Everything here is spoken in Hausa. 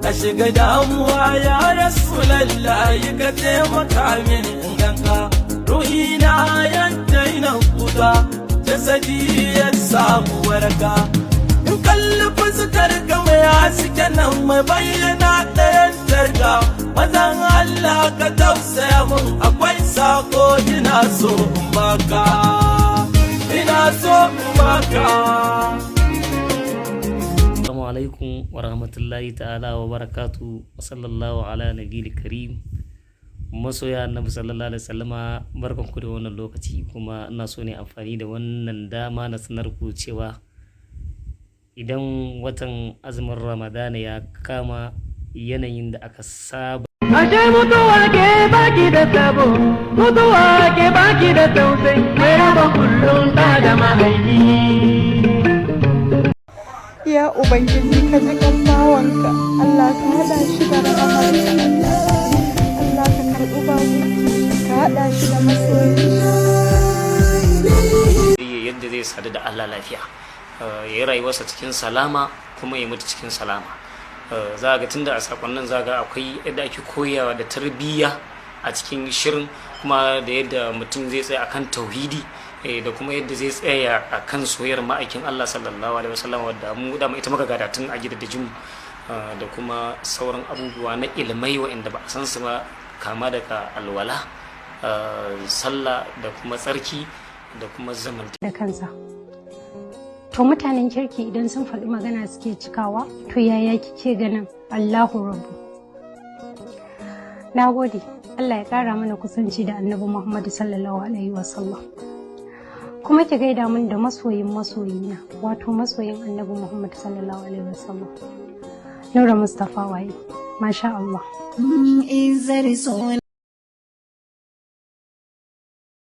Na shiga damuwa, ya Rasulallahi, ka taimaka min in ganka. Ruhina yadda ina kuka, jasadi ya samu waraka. In kalli fuskar ka mai haske nan, mai bayyana ɗayan tarka. Mazan Allah, ka tausaya mun, akwai sako ina so in baka, ina so in baka. Assalamu alaikum wa rahmatullahi ta'ala wa barakatu wa sallallahu ala nabiyil karim. Masoya Annabi sallallahu alaihi wasallama, barkanku da wannan lokaci. Kuma ina so ne amfani da wannan dama na sanar ku cewa idan watan azumin Ramadana ya kama, yanayin da aka saba Ashe mutuwa ke baki da sabo, mutuwa ke baki da tausayi, mai raba kullum da da mahaifi. Ya Ubangiji, ka ji kan bawanka, Allah ka haɗa shi da rahamarka. Allah, Allah ka karɓi bakunci, ka haɗa shi da masoyin shi. Yadda zai sadu da Allah lafiya, ya yi rayuwarsa cikin salama kuma ya mutu cikin salama. Za ga tunda a sakonnin za ga akwai yadda ake koyawa da tarbiyya a cikin shirin, kuma da yadda mutum zai tsaya akan tauhidi, da kuma yadda zai tsaya akan soyayyar ma'aikin Allah sallallahu alaihi wasallam, wadda mu da ita muka gada tun a gidajen mu, da kuma sauran abubuwa na ilimai waɗanda ba a san su ba, kama daga alwala, sallah da kuma tsarki da kuma zamanta Da kansa. To, mutanen kirki idan sun faɗi magana suke cikawa, to yaya kike ganin Allahu Rabbu? Na gode. Allah ya ƙara mana kusanci da Annabi Muhammadu sallallahu alaihi wasallam. Kuma ki gaida min da masoyin masoyina, wato masoyin Annabi Muhammad sallallahu alaihi wasallam. Nura Mustapha waye. Masha Allah. Izar so.